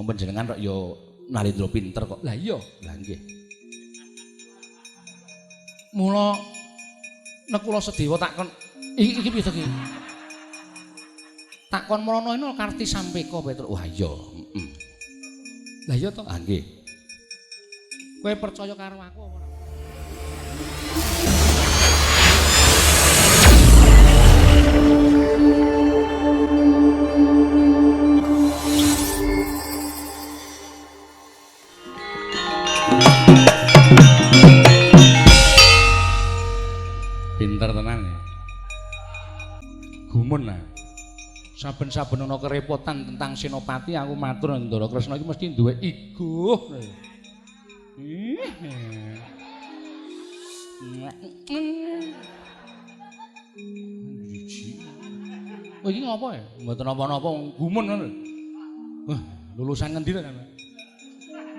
Wong panjenengan kok ya Narendra pinter kok. Lah iya, lah nggih. Mula Nekula Sedewa takon iki piye to iki? Takon mrono ini Karti Sampeka Petruk. Wah iya, heeh. Lah iya to? Ah nggih. Kowe percaya karo aku apa ora? Pinter tenan ya. Gumun lah. Saben-saben ana kerepotan tentang Senopati aku matur Ndara Kresna iki mesti duwe iguh. Oh iki ngopo ya? Mboten napa-napa gumun ngono. Wah, lulusan ngendi to sampean?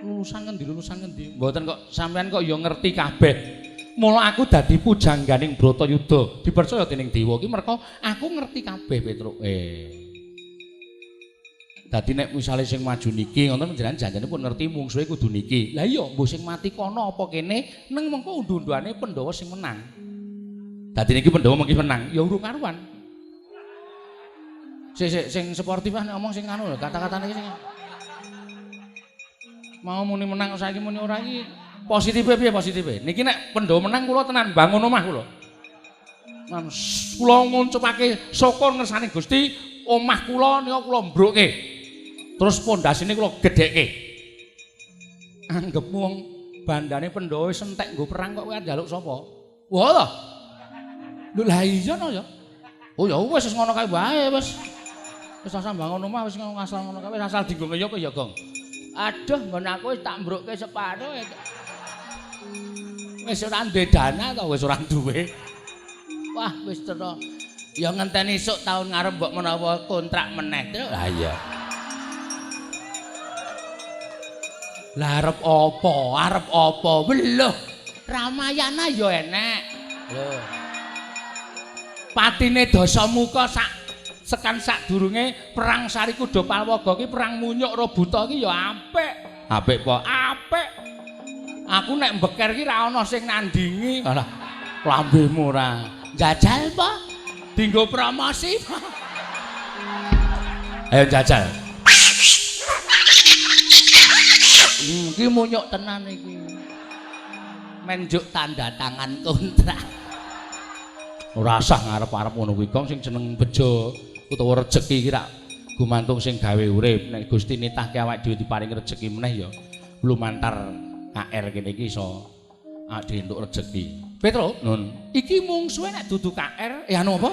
Lulusan ngendi? Lulusan ngendi? Mboten kok sampean kok ya ngerti kabeh. Mula aku dadi pujangganing Bratayuda, dipercaya dening dewa iki merko aku ngerti kabeh Petruk. Dadi nek misale sing maju niki ngoten panjenengan janjane pun ngerti mungsuhe kudu niki. Lah iya, mbuh sing mati kono apa kene, neng mengko undu-unduane Pandhawa sing menang. Dadi niki Pandhawa mengki menang, ya urung karuan. Sik sing sportif ah nek omong sing anu lho, kata-katane iki sing mau muni menang saiki muni ora iki positife piye positife? Niki nek Pandhawa menang kula tenan bangun omah kula. Kula ngucapake syukur ngersane Gusti, omah kula nika kula mbrukke. Terus pondasine kula gedhekke. Anggepmu wong bandane Pandhawa wis entek nggo perang kok kowe njaluk sapa? Wah to. Lho lah iya no ya. Oh ya wis wis ngono kae wae wis. Wis asal bangun omah wis asal ngono kae wis asal dienggo ngeyop ya, Gong. Aduh nggon aku wis tak mbrukke separo. Wis ora duwe dana to, wis ora duwe. Wah, wis terus. Ya ngenteni esuk taun ngarep mbok menawa kontrak meneh, Truk. Lah iya. Lah arep apa? Arep apa? Weluh. Ramayana ya enek. Lho. Patine Dasamuka sak sekan sadurunge perang Sarikuda Palwaga ki perang Munyuk karo Buta ki ya apik. Apik apa? Apik. Aku nek mbeker ki ra ana sing nandingi. Alah, lambemu ora. Jajal apa? Dinggo promosi apa? Ayo jajal. Iki munyuk tenan iki. Menjuk tanda tangan kontrak. Ora usah ngarep-arep ngono kuwi, Gong, sing jeneng bejo utawa rejeki iki rak gumantung sing gawe urip. Nek Gusti nitahke awake dhewe diparingi rejeki meneh ya lumantar KR kene iki iso awake dhewe entuk rejeki. Petro, nun, iki mungsuhe nek dudu KR, anu apa?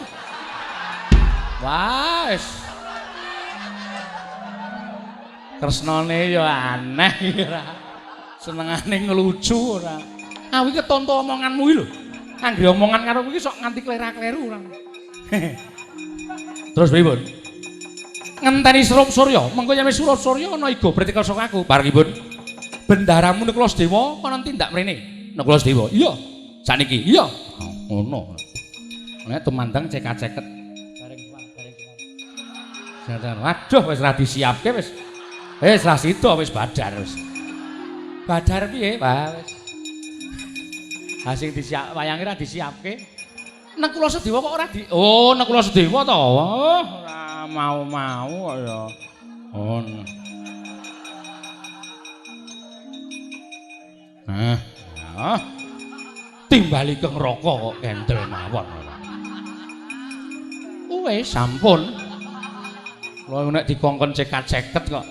Wah, wis. Kresnane ya aneh iki ora. Senengane ngelucu ora. Aku iki ketonto omonganmu iki lho. Anggere omongan karo kowe iki sok nganti klera-kleru ora. Terus pripun? Ngenteni Surup Surya, mengko yen wis Surup Surya ana iga pretikal saka aku. Barengipun bendaramu Nekula Sedewa kono tindak mrene. Nekula Sedewa. Iya. Sakniki. Iya. Ngono. Nek tumandang cekak-ceket. Bareng bareng. Waduh wis ra disiapke wis. Wis ra sida wis badar wis. Badar piye? Wah wis. Ha sing disiap wayange ra disiapke. Nekula Sedewa kok ora di Oh, Nekula Sedewa to. Oh, ora mau-mau kok ya. Oh. Nah, ya. Timbali ke neraka kok kendel mawon ora. Wis sampun. Kula nek dikongkon cekat-ceket kok.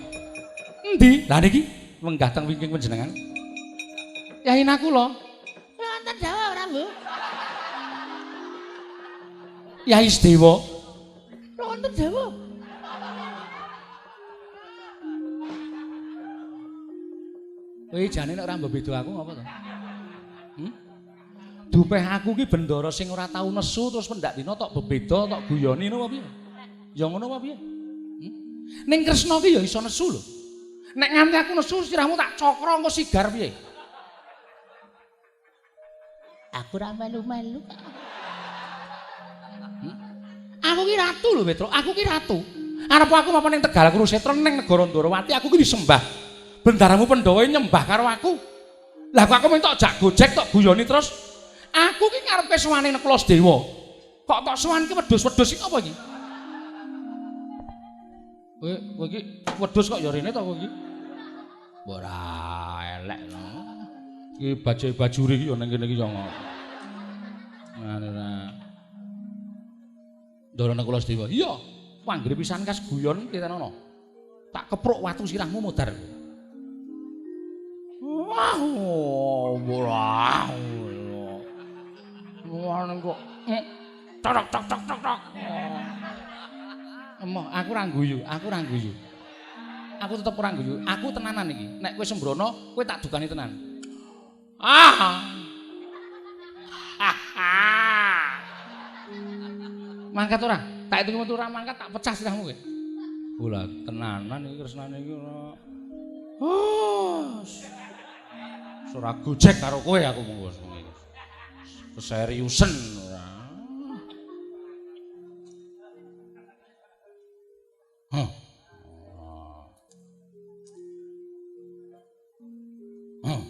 Endi? Lah niki wenggah teng wingking panjenengan. Yai kula. Wonten Jawa ora, Bu? Yai Sedewa. Wonten Jawa. Kowe jane nek ora mbok beda aku ngapa to? Dupeh aku ki bendara sing ora tau nesu terus pendak dina tok bebeda tok guyoni ngono apa piye? Ya ngono apa piye? Ning Kresna ki ya iso nesu lho. Nek nganti aku nesu sirahmu tak cokro engko sigar piye? Aku ora melu-melu. Aku ki ratu lho, Petro. Aku ki ratu. Arep aku mapan ning Tegal Kurusetra ning negara Ndorowati aku ki disembah. Bendaramu Pandhawa nyembah karo aku. Lah kok aku mung tok jak gojek tok guyoni terus. Aku ki ngarepke sowane Nekula Sedewa. Kok tok sowan ki wedhus-wedhus iki apa iki? Kowe kowe iki wedhus kok ya rene to kowe iki? Ora elek no. Iki baje bajuri iki ya ning kene iki ya ngono. Ngene ra. Ndara Nekula Sedewa. Iya, anggere pisan kas guyon titenono. Tak kepruk watu sirahmu modar. Wah, ora. Wah kok tok tok tok tok tok. Emoh, aku ora guyu, aku ora guyu. Aku tetep ora guyu. Aku tenanan iki. Nek kowe sembrono, kowe tak dukani tenan. Ah. Mangkat ora? Tak hitung metu ora mangkat, tak pecah sirahmu kowe. Lah tenanan iki kresnane iki ora. Oh. Ora gojek karo kowe aku monggo. Keseriusen ora. Hah. Hah.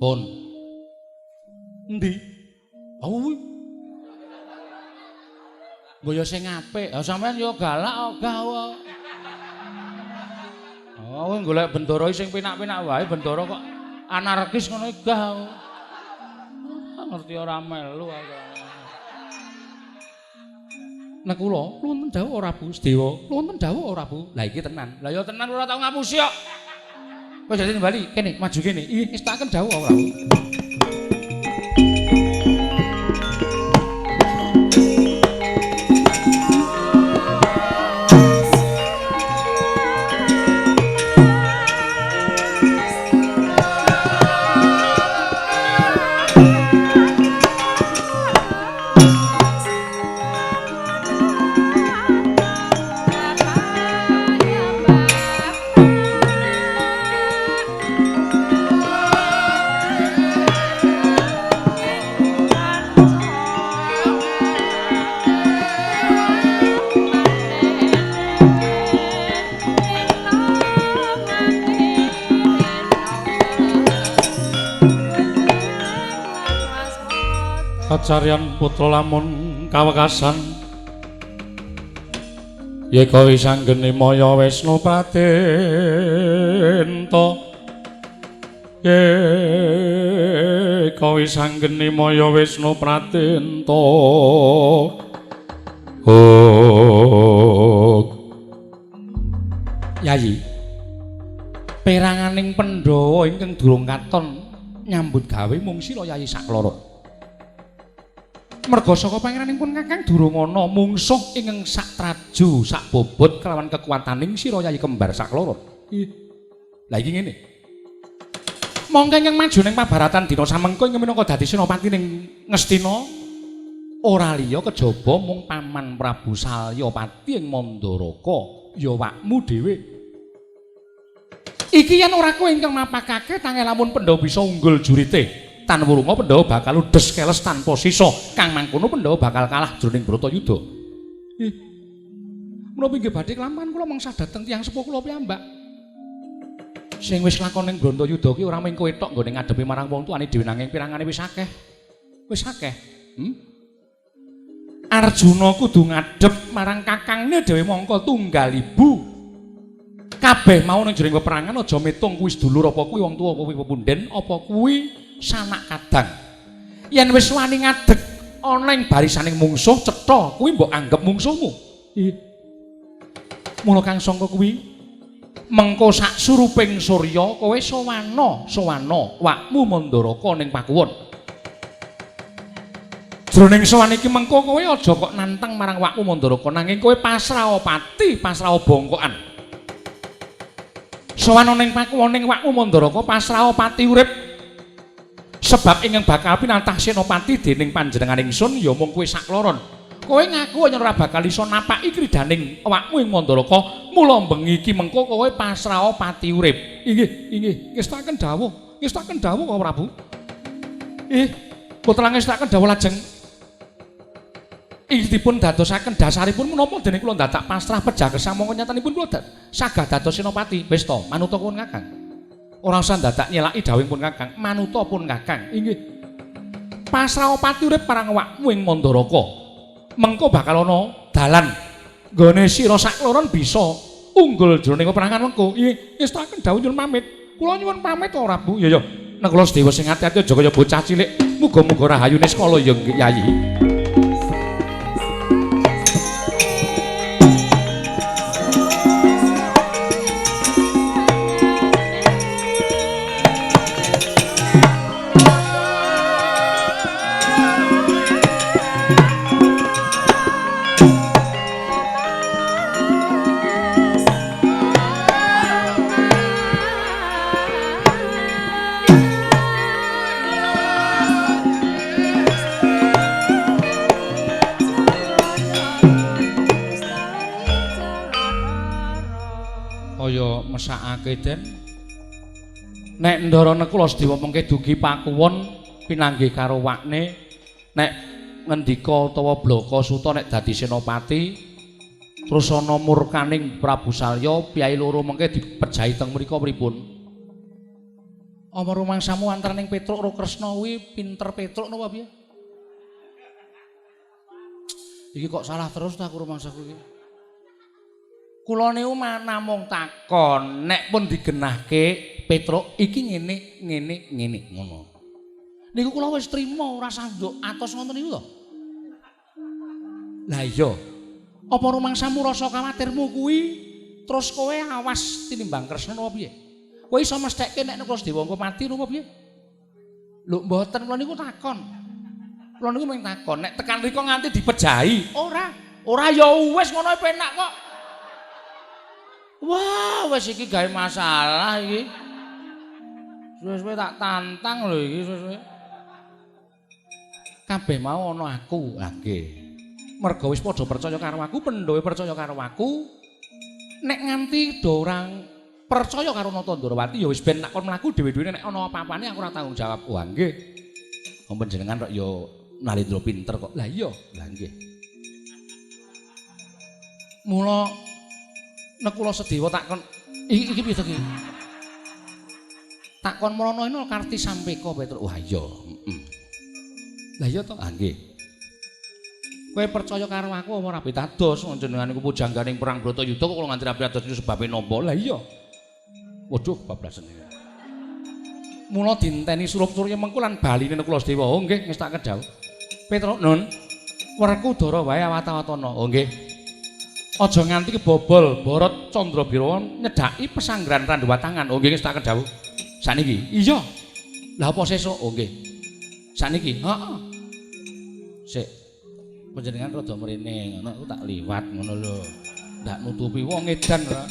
Pun. Endi? Oh kuwi. Mbok ya sing apik. Ha sampean ya galak ogah wae. Oh, kowe golek bendara sing penak-penak wae, bendara kok anarkis ngono iki gah. Ngerti ora melu aku. Nek kula nuwun dawuh ora Bu Sedewa, nuwun dawuh ora Bu. Lah iki tenan. Lah ya tenan ora tau ngapusi kok. Kowe dadi bali kene, maju kene. Ih, wis taken dawuh ora Bu. Kacaryan putra lamun kawekasan yeka wisanggeni maya Wisnu Pratenta yeka wisanggeni maya Wisnu Pratenta. Oh Yayi, peranganing Pandhawa ingkang durung katon nyambut gawe mung sira Yayi sakloro. Merga saka pangeranipun Kakang durung ana mungsuh ingkang sak traju sak bobot kelawan kekuataning sira Yayi kembar sakloro. Lah iki ngene. Mongko ingkang maju ning pabaratan dina samengko ingkang minangka dadi senopati ning Ngastina ora liya kejaba mung Paman Prabu Salyapati ing Mandaraka ya wakmu dhewe. Iki yen ora kowe ingkang mapakake tangeh lamun Pandhawa bisa unggul jurite. Tan wurunga Pandhawa bakal ludes keles tanpa sisa. Kang mangkono Pandhawa bakal kalah jroning Bratayuda. Menapa inggih badhe kelampahan kula mangsa dhateng tiyang sepuh kula piyambak. Sing wis lakon ning Bratayuda ki ora mung kowe tok nggone ngadepi marang wong tuane dhewe nanging pirangane wis akeh. Wis akeh. Arjuna kudu ngadhep marang kakangne dhewe mangka tunggal ibu. Kabeh mau ning jroning peperangan aja metung kuwi sedulur apa kuwi wong tuwa apa kuwi pepunden apa kuwi sanak kadang. Yen wis wani ngadeg ana ing barisaning mungsuh cetha kuwi mbok anggep mungsuhmu. Mula kang sangka kuwi mengko sak suruping surya kowe sowana sowana wakmu Mandaraka ning Pakuwon. Jroning sowan iki mengko kowe aja kok nantang marang wakmu Mandaraka nanging kowe pasrah pati, pasrah bongkokan. Sowan ning Pakuwon ning wakmu Mandaraka pasrah pati urip. Sebab ingkang bakal pinantah senopati dening panjenengan ingsun ya mung kowe sakloron. Kowe ngaku yen ora bakal iso napaki kridaning awakmu ing Mandaraka, mula bengi iki mengko kowe pasrah pati urip. Inggih, inggih, ngestaken dawuh, ngestaken dawuh Kang Prabu. Putra ngestaken dawuh lajeng. Dipun dadosaken dasaripun menapa dene kula dadak pasrah pejah gesang mongko nyatanipun kula sagah dados senopati. Wis to, manuta pun Kakang. Ora usah dadak nyelaki dawuhing pun Kakang, manuta pun Kakang. Inggih. Pasrah pati urip marang awakmu ing Mandaraka. Mengko bakal ana dalan nggone sira sakloron bisa unggul jroning peperangan mengko. Inggih, ngestakaken dawuh nyuwun pamit. Kula nyuwun pamit ora, Bu? Ya ya. Nek kula sedewa sing ati-ati aja kaya bocah cilik. Muga-muga rahayune sekala ya Yayi. Mesakake Den. Nek Ndara Nekula Sedewa mengke dugi pakuwon pinanggih karo wakne, nek ngendika utawa blaka suta nek dadi senopati terus ana murkaning Prabu Salya, piyai loro mengke dipejahi teng mriku pripun? Apa rumangsamu antaraning Petruk karo Kresna kuwi pinter Petruk napa piye? Iki kok salah terus ta aku rumangsaku iki. Kula niku namung takon, nek pun digenahke Petruk iki ngene ngene ngene ngono. Niku kula wis trima ora usah nduk atos ngoten niku to. Lah iya. Apa rumangsamu rasa kawatirmu kuwi terus kowe awas tinimbang Kresna napa piye? Kowe iso mesthekke nek Nekula Sedewa engko mati napa piye? Lho mboten, kula niku takon. Kula niku mung takon, nek tekan rika nganti dipejahi, ora. Ora ya wis ngono penak kok. Wah, wis iki gawe masalah iki. Suwe-suwe tak tantang lho iki suwe-suwe. Kabeh mau ana aku. Lah nggih. Merga wis padha percaya karo aku, pendhawe percaya karo aku. Nek nganti do ora percaya karo Nata Ndrawati ya wis ben nak kon mlaku dhewe-dhewe nek ana apa-apane aku ora tanggung jawab. Wah nggih. Wong panjenengan kok ya Nalendra pinter kok. Lah iya, lah nggih. Mula Nekula Sedewa takon iki piye to iki? Takon mrono ini Karti Sampeka Petruk. Wah iya, heeh. Lah iya to? Ah nggih. Kowe percaya karo aku apa ora pitados jenengan niku pujangganing perang Bratayuda kok nganti ra pitados niku sebabe napa? Lah iya. Waduh bablasen iki. Mula dinteni surup surya mengko lan baline Nekula Sedewa. Oh nggih, ngestakaken dawuh. Petruk nun, Werkudara wae awat-awatana. Oh nggih. Aja nganti kebobol Barat Candrabirawa nyedhaki pesanggrahan Randuwatangan. Oh nggih ngestakaken dawuh. Sakniki? Iya. Lah apa sesuk? Oh nggih. Sakniki? Heeh. Sik. Panjenengan rada mrene ngono aku tak liwat ngono lho. Ndak nutupi wong edan ora.